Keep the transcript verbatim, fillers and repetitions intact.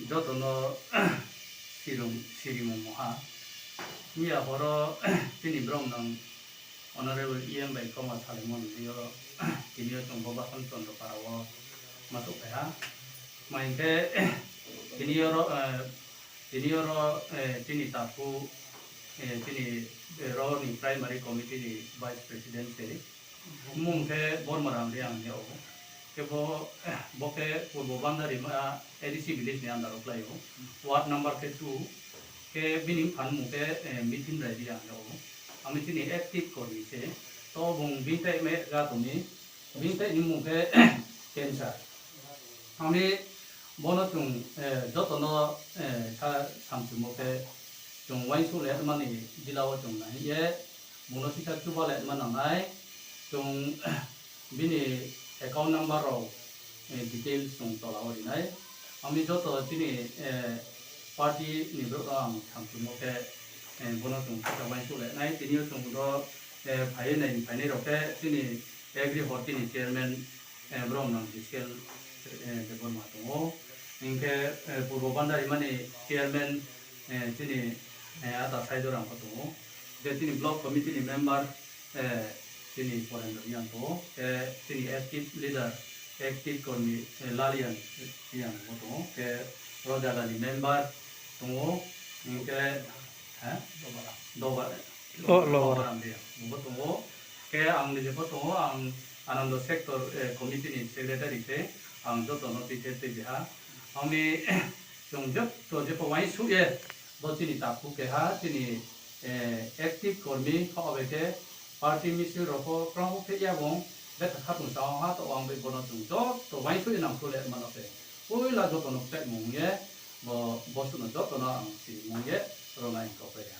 Joto no sirimung mungha. Miya horo chini brom nang Honorable E M bai kauma salaimo ni yo, tini yo chung bo Basan Chandra para wo ma souhphai ha. Ma hing khe, tini yo ro, tini yo ro, chini takhu, chini ro ni primary committee ni vice president se, mmung khe Bormaram Reang hing yag ou. Khe bo, bo khe Purbo Bandarima A D C village ni under wo klái ou. Ward number khe two. Khe bini mpha ni mmung khe Mithin Rai Reang hing yag ou. Ami chini active kormi se. To bung bini tai me ga tong mi. Bini tai ni mmung khe cancer. Ami bono chung joto no sa samchumo khe, chung uaingsouh le mani jila wo chung nai hing ye, bung no sisa chuba le ma nang nai, chung bini account number rao, details chung tola wo ri nai. Ami joto chini party ni brouh no ang samchumo khe, bono chung sisa uaingsouh le nai. Tini yo chung ro phai ye nai ni phainai rao khe chini Agri Horti ni chairman, brom nang Biskel Debbarma tong ou. Hing khe Purbo Bandarima ni chairman, chini Ata Saidorang pho tong ou. Khe chini block committee ni member, chini Porendro Reang tong ou. Khe chini active leader, active kormi, Lalian Reang pho tong ou. Khe ro jaga ni member tong ou. Hing khe Doba, Dobaram Reang bo tong ou. Khe ang nije pho tong ou, ang Anando sector committee ni secretary se, ang joto no pithe tei bi ha. Ang ni chung joto jepho uaingsouh ye, bo chini takhu keha, chini active kormi kha bai khe, party misil rao pho krang pho pheh ya bung, betha khatung sa ha, to ang bai bono chung joto uaingsouh ye nang khuh le mano khe, poila joto no phehmung ye, bo, bosuh no joto no ang simung ye, ro nai kau pai ya.